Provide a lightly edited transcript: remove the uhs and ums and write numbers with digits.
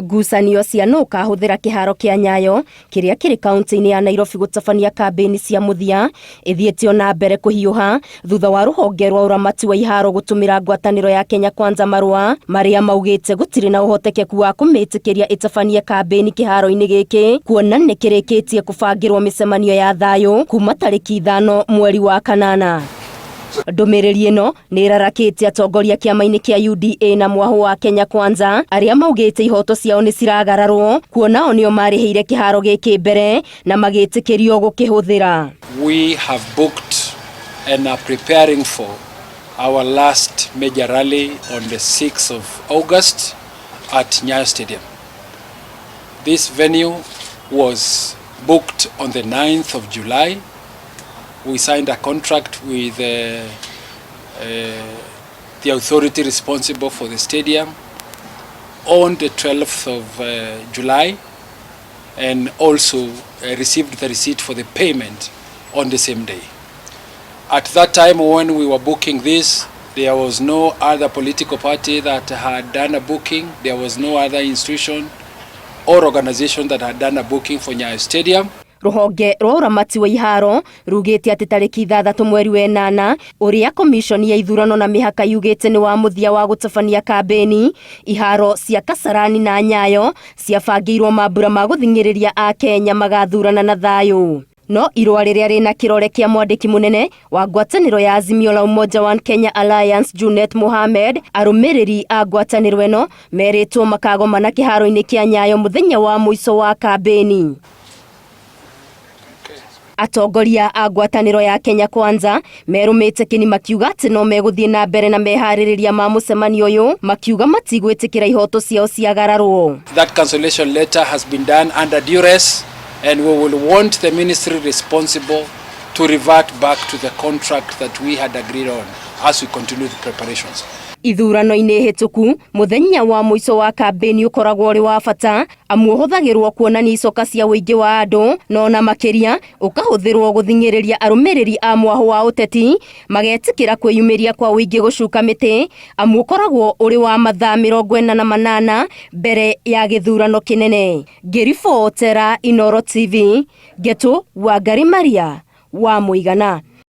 Ngucanio cia nũ ũkahũthĩra kĩharo kĩa Nyayo kĩrĩa kĩrĩ kaunti-inĩ ya Nairobi gũtabania kambĩini cia mũthia ĩthiĩte o na mbere kũhiũha thutha wa rũhonge rwa ũramati wa iharo gũtũmĩra ngwatanĩro ya Kenya Kwanza marũa marĩa maugĩte gũtirĩ na ũhotekeku wa kũmĩtĩkĩria ĩtabanie kambĩini kĩharo-inĩ gĩkĩ kuona nĩ kĩrĩkĩtie kũbangĩrwo mĩcemanio ya thayũ kuma tarĩki 5 mweri wa kanana. Ndũmĩrĩri ĩno nĩ ĩrarakĩte atongoria kĩama-inĩ kĩa UDA na mwahũ wa Kenya Kwanza arĩa maugĩte ihoto ciao nĩ ciragararwo kuona o nĩo marĩhĩire kĩharo gĩkĩ mbere na magĩtĩkĩrio gũkĩhũthĩra. We have booked and are preparing for our last major rally on the 6th of August at Nyayo Stadium. This venue was booked on the 9th of July. We signed a contract with the authority responsible for the stadium on the 12th of July and also received the receipt for the payment on the same day. At that time when we were booking this, there was no other political party that had done a booking. There was no other institution or organization that had done a booking for Nyayo Stadium. Rũhonge rwa ũramati wa iharo rugĩte atĩ tarĩki 6 mweri wa ĩnana ũrĩa komishoni ya ithurano na mĩhaka yugĩte nĩ wa mũthia wa gũtabania kambĩni, iharo cia Kasarani na Nyayo ciabangĩirwo mambura ma gũthing'ĩrĩria Akenya magathurana na thayũ. No irũa rĩrĩa rĩna kĩrore kĩa mwandĩki mũnene wa ngwatanĩro ya Azimio la Umoja One Kenya Alliance Junet Mohamed, arũmĩrĩri a ngwatanĩro ĩno merĩtwo makagomana kĩharo-inĩ kĩa Nyayo mũthenya wa mũico wa kambĩni. Atongoria a ngwatanĩro ya Kenya Kwanza merũmĩte kĩni makiuga atĩ no megũthiĩ na mbere na meharĩrĩria ma mũcemanio ũyũ, makiuga matigwĩtĩkĩra ihoto ciao ciagararwo. That cancellation letter has been done under duress and we will want the ministry responsible to revert back to the contract that we had agreed on as we continue the preparations. Ithurano-inĩ hĩtũku mũthenya wa mũico wa kambĩni ũkoragwo ũrĩ wa bata amu ũhũthagĩrwo kuonania icoka cia ũingĩ wa andũ, no na makĩria ũkahũthĩrwo gũthing'ĩrĩria arũmĩrĩri a mwahũ wa ũteti magetĩkĩra kwĩyumĩria kwa ũingĩ gũcuka mĩtĩ amu ũkoragwo ũrĩ wa mathaa 48 mbere ya gĩthurano kĩnene. Ngĩribotera Inooro TV, Ngetu Wangari Maria wa Mũigana.